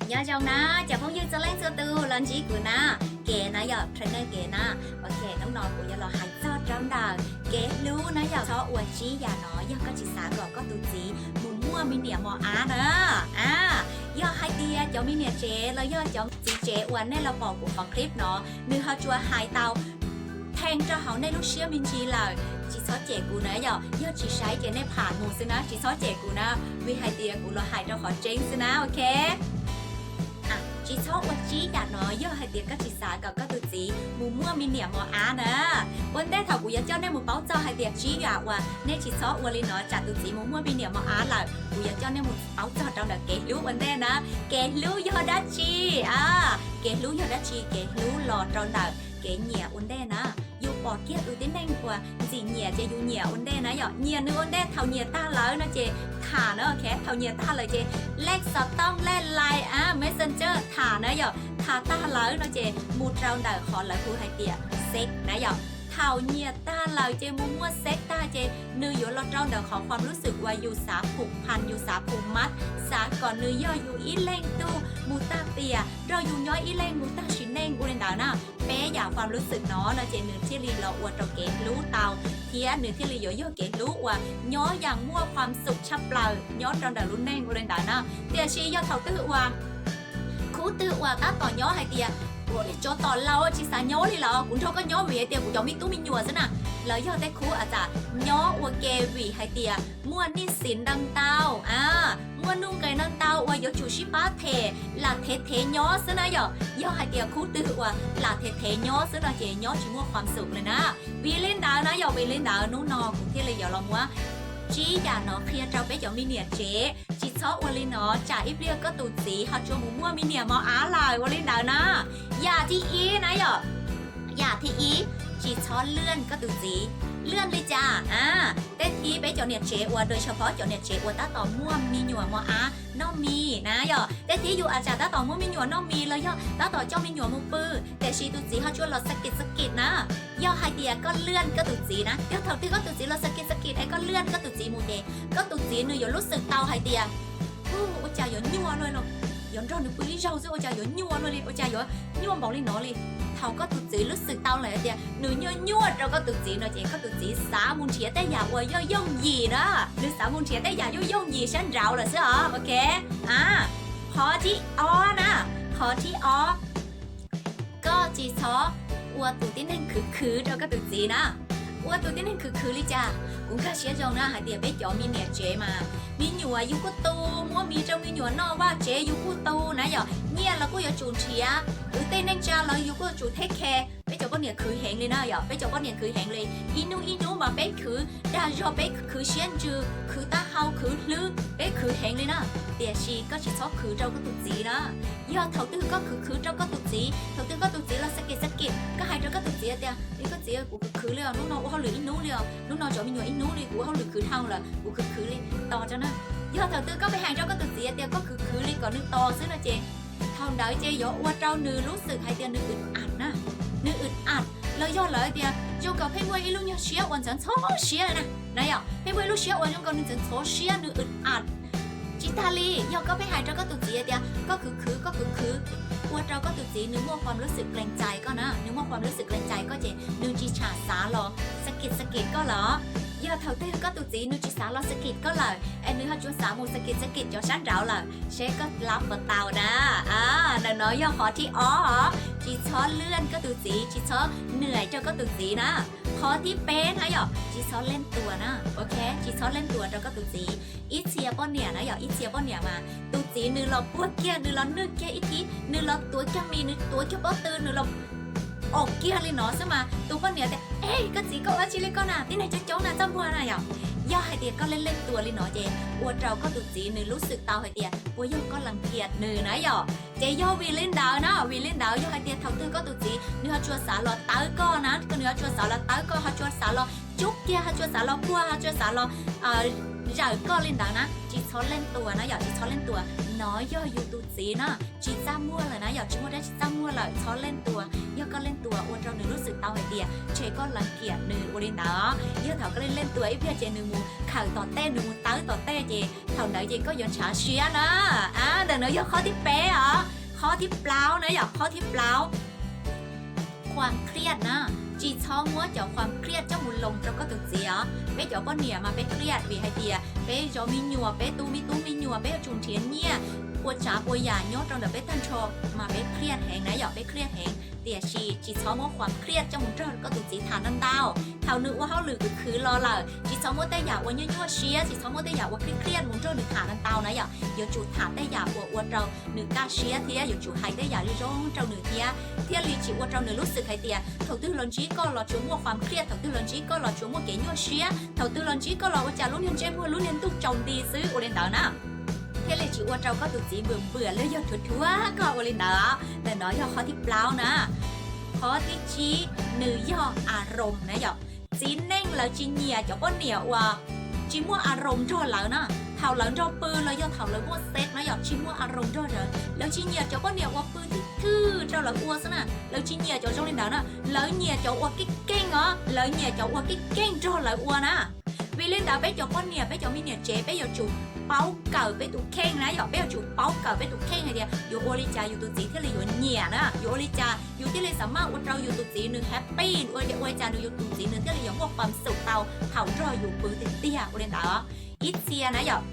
Nyob zoo na, cov phooj ywg txhua leej txhua tus los ntsib kuv na, Kev na yom, trainer Kev na. Ok, hnub no kuv yuav los hais txog rau ntawm kev hlub na yom. Txhob ua tsib yam no, yog koj tsis xav kom koj tus txiv mus muaj me niam mos av na. A, yog hais tias cov me niam tsev los yog cov txiv tsev uas nej los pom kuv qhov clip no, nws ho tsuas hais tau theej rau hauv nej lub siab me ntsis lawm, tsis txhob cem kuv na yom. Yog tsis saib ces nej pham mus xwb na, tsis txhob cem kuv na, vim hais tias kuv los hais rau qhov tseeb xwb na, ok. Tsis txhob ua tsib yam no, yog hais tias koj tsis xav kom koj tus txiv mus muaj me niam mos av na. Ua ntej thaum kuv yuav coj nej mus paub txog hais tias tsib yam uas nej tsis txhob ua li no tsam tus txiv mus muaj me niam mos av lawm, kuv yuav coj nej mus paub txog rau ntawm kev hlub ua ntej na. Kev hlub yog dab tsi? A, kev hlub yog dab tsi? Kev hlub los rau ntawm kev nyiam ua ntej na. Yus pom kiag tus tib neeg uas ntxim nyiam ces yus nyiam ua ntej na yom. Nyiam nws ua ntej, thaum nyiam tag lawm no ces tham na, ok. Thaum nyiam tag lawm ces lej xov tooj, lej Line, a, Messenger tham na yom. Tham tag lawm no ces mus rau ntawm qhov lawv hu hais tias sex na yom. Thaum nyiam tag lawm ces mus muaj sex tag ces nws yuav los rau ntawm qhov ความรู้สึก uas yus xav ผูกพัน, yus xav ผูกมัด, xav kom nws yog yus ib leeg tug mus tag tiam, nrog yus nyob ib leeg mus tag sim neej ua li ntawd na. Peb yam ความรู้สึก no no ces nws thiaj li los ua rau kev hlub tau, thiab nws thiaj li yuav yog kev hlub uas nyob yam muaj ความสุข tshaj plaws nyob rau ntawm lub neej ua li ntawd na. Tiam sis yog thaum twg uas khub twg uas tab tom nyob hais tias, ua niag tsov tom laus tsis xav nyob li los kuv nrog koj nyob vim hais tias kuv cov me tub me nyuam xwb na, los yog tej khub uas txawm nyob ua ke vim hais tias muaj หนี้สิน ntau ntau, a, muaj nuj nqis ntau ntau uas yuav tsum sib pab them, lam thev thev nyob xwb na yom. Yog hais tias khub twg uas lam thev thev nyob xwb no ces nyob tsis muaj ความสุข li na. Vim li ntawd na yom, vim li ntawd hnub no kuv thiaj li yuav los muab tsib yam no qhia rau peb cov me niam tsev. Tsis txhob ua li no tsam ib pliag koj tus txiv ho tsuas mus muaj me niam mos av lawm ua li ntawd na. Yam thib ib na yom, yam thib ib, tsis txhob เลื่อน koj tus txiv. เลื่อน li cas? A, tej thib peb cov niam tsev uas, โดยเฉพาะ cov niam tsev uas tab tom muaj me nyuam mos av noj mis na yom, tej thib yus อาจจะ tab tom muaj me nyuam noj mis los yog tab tom coj me nyuam mus pw, tiam sis tus txiv ho tsuas los สะกิดสะกิด na. Yog hais tias koj เลื่อน koj tus txiv na, yog thaum twg koj tus txiv los สะกิดสะกิด es koj เลื่อน koj tus txiv mus ces koj tus txiv nws yuav รู้สึก tau hais tias, hu, ua cas yuav nyuaj luaj li, yuav nrog nws pw ib zaug xwb ua cas yuav nyuaj luaj li, ua cas yuav nyuaj npaum li no li. Thaum koj tus txiv รู้สึก tau lawm hais tias nws nyuaj nyuaj rau koj tus txiv no ces koj tus txiv xav mus nrhiav tej yam uas yooj yooj yim na, nws xav mus nrhiav tej yam yooj yooj yim sab nraud lawm xwb os, ok. A, qhov thib ob na, qhov thib ob, koj tsis txhob ua tus tib neeg khwv khwv rau koj tus txiv na. Ua tus tib neeg khwv khwv li cas? Kuv nkag siab zoo na hais tias peb cov me niam tsev mas, me nyuam yus kuj tu, muab mis rau me nyuam noj, vaj tsev yus kuj tu na yom, nyiaj los kuj yuav tsum nrhiav, kwv tij neej tsa los yus kuj yuav tsum take care. Peb cov poj niam khwv heev li na yom, peb cov poj niam khwv heev li. Ib hnub ib hnub mas peb khwv dag zog, peb khwv siab ntsws, khwv taub hau, khwv hlwb, peb khwv heev li na. Tiam sis koj tsis txhob khwv rau koj tus txiv na. Yog thaum twg koj khwv khwv rau koj tus txiv, thaum twg koj tus txiv los สะกิดสะกิด, koj hais rau koj tus txiv tias, koj txiv, kuv khwv khwv li os, hnub no ua hauj lwm ib hnub li os, hnub no cov me nyuam ib hnub li, kuv ua hauj lwm khwv dhau lawm, kuv khwv khwv li, tos tso na. Yog thaum twg koj pheej hais rau koj tus txiv tias koj khwv khwv li kom nws tos xwb no ces, thaum ntawd ces yuav ua rau nws รู้สึก hais tias nws อึดอัด na. Nws อึดอัด los yog lawv tias zoo nkaus pheej muaj ib lub nyuag siab uas ntxhov ntxhov siab na, na yom, pheej muaj ib lub siab uas zoo nkaus nws ntxhov ntxhov siab, nws อึดอัด. Tsis tas li, yog koj pheej hais rau koj tus txiv tias koj khwv khwv, koj khwv khwv, ua rau koj tus txiv nws muaj ความรู้สึก เกรงใจ koj na, nws muaj ความรู้สึก เกรงใจ koj ces nws tsis tsham xav los สะกิดสะกิด koj lawm. Yog thaum twg koj tus txiv nws tsis xav los สะกิด koj lawm es nws ho tsuas xav mus สะกิดสะกิด cov sab nraud lawm, seb koj lab puas tau na. Ntawm no yog qhov thib ob, tsis txhob เลื่อน koj tus txiv, tsis txhob เหนื่อย rau koj tus txiv na. Qhov thib peb na yom, tsis txhob เล่นตัว na, ok, tsis txhob เล่นตัว rau koj tus txiv. Ib txhia poj niam na yom, ib txhia poj niam mas tus txiv nws los puag kiag, nws los nwj kiag ib thib, nws los tuav kiag mis, nws tuav kiag pob tw, nws los om kiag li no xwb mas tus poj niam tias, e, koj txiv koj ua dab tsi li koj na, tib neeg coob coob na, txaj muag na yom. Yog hais tias koj เล่นตัว li no ces ua rau koj tus txiv nws รู้สึก tau hais tias puas yog koj รังเกียจ nws na yom. Ces yog vim li ntawd na, vim li ntawd yog hais tias thaum twg koj tus txiv nws ho tsuas xav los tawb koj na, nws ho tsuas xav los tawb koj, ho tsuas xav los cub kiag, ho tsuas xav los puag, ho tsuas xav los zawm koj li ntawd na, tsis txhob leej tuas na yom, tsis txhob leej tuas. Nov yog yus tus txiv na, tsis txaj muag lawm na yom, tsis muaj dab tsi txaj muag lawm, txhob leej tuas. Yog koj leej tuas ua rau nws lub xwm tau hais tias ntshe koj lees kiam nws ua li ntawd. Yog thaum koj leej leej tuas ib pliag ces nws mus khawm tom tej, nws mus tawb tom tej ces thaum ntawd ces koj yuav ntshav siab na. Ntawm no yog qhov thib peb os, qhov thib plaub na yom, qhov thib plaub ความเครียด na. Tsis txhob muab cov ความเครียด coj mus loos rau koj tus txiv os. Peb cov poj niam mas peb เครียด vim hais tias peb zov me nyuam, peb tu me tub me nyuam, peb yuav tsum nrhiav nyiaj ua tsav ua yam nyob rau ntawm peb tag nrho, mas peb เครียด heev na yom, peb เครียด heev. Tiam sis tsis txhob muab ความเครียด coj mus nrog koj tus txiv tham ntau ntau. Thaum nws ua hauj lwm khwv khwv los lawm, tsis txhob muab tej yam uas nyuaj nyuaj siab, tsis txhob muab tej yam uas เครียด mus nrog nws tham ntau ntau na yom. Yuav tsum tham tej yam uas ua rau nws kaj siab thiab yuav tsum hais tej yam zoo zoo rau nws thiab, thiaj li tsis ua rau nws lub xwm hais tias thaum twg los ntsib koj los tsuas muaj ความเครียด, thaum twg los ntsib koj los tsuas muaj kev nyuaj siab, thaum twg los ntsib koj los ua cas lub niag ntsej muag lub niag ntuj tsaus nti xwb ua li ntawd na. Thiaj li tsis ua rau koj tus txiv npwm npwm los yog thuav thuav koj ua li ntawd. Ntawm no yog qhov thib plaub na. Qhov thib tsib nws yog อารมณ์ na yom. Txiv neej lawv tsis nyiam cov poj niam uas tsis muaj อารมณ์ nrog lawv na. Thaum lawv nrog pw los yog thaum lawv muaj เซ็กส์ na yom, tsis muaj อารมณ์ nrog lawv. Lawv tsis nyiam cov poj niam uas pw thwj thwj rau lawv ua xwb na, lawv tsis nyiam cov zoo li ntawd na. Lawv nyiam cov uas keej keej os, lawv nyiam cov uas keej keej nrog lawv ua na. Vim li ntawd peb cov poj niam, peb cov me niam tsev, peb yuav tsum paub kawm peb tus kheej na yom, peb yuav tsum paub kawm peb tus kheej hais tias yuav ua li cas yus tus txiv thiaj li yuav nyiam na, yuav ua li cas yus thiaj li xav maj ua rau yus tus txiv nws happy, ua li cas nws yus tus txiv nws thiaj li yuav muaj ความสุข tau thaum nrog yus pw tiag tiag ua li ntawd. Ib txhia na yom,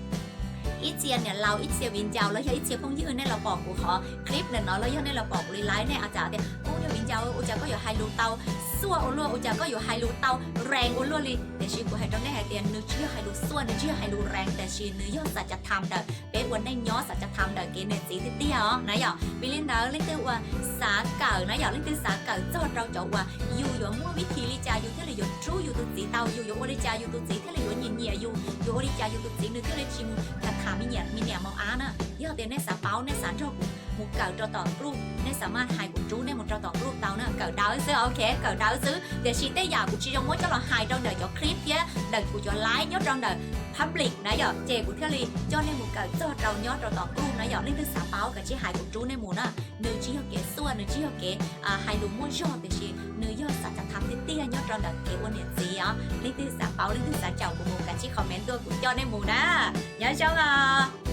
ib txhia niam laus, ib txhia viv ncaus los yog ib txhia phooj ywg nej los pom kuv qhov คลิป ntawm no los yog nej los pom kuv li live, nej a cas tias, ub, yog viv ncaus ua cas koj yuav hais lus tau xuaj ua luaj, ua cas koj yuav hais lus tau rees ua luaj li. Tiam sis kuv hais rau nej hais tias nws tsis yog hais lus xuaj, nws tsis yog hais lus rees, tiam sis nws yog xav cav tham ntawm peb ua neej nyob, xav cav tham ntawm kev niam txiv tiag tiag os na yom. Vim li ntawd leej twg uas xav kawm na yom, leej twg xav kawm txog rau cov uas yus yuav muaj vib thim li cas yus thiaj li yuav rub yus tus txiv tau, yus yuav ua li cas yus tus txiv thiaj li yuav nyiam nyiam yus, yus ua li cas yus tus txiv nws thiaj li tsis mus tham tham me niam, me niam mos ab na. Yog tias nej xav paub, nej xav nrog kuv mus kawm rau tom group, nej xav maj hais kuv rub nej mus rau tom group tau na, kawm dawb xwb, ok, kawm dawb xwb. Tiam sis tej yam kuv tsis zoo muab coj los hais rau ntawm cov คลิป thiab ntawm kuv cov live nyob rau ntawm public na yom, ces kuv thiaj li coj nej mus kawm txog rau nyob rau tom group na yom. Leej twg xav paub kav tsij hais kuv rub nej mus na. Nws tsis yog kev xuaj, nws tsis yog kev hais lus muaj zog, tiam sis nws yog xav cav tham tiag tiag nyob rau ntawm kev ua niam txiv os. Leej twg xav paub, leej twg xav caum kuv mus kav tsij comment tuaj kuv coj nej mus na. Nyob zoo os.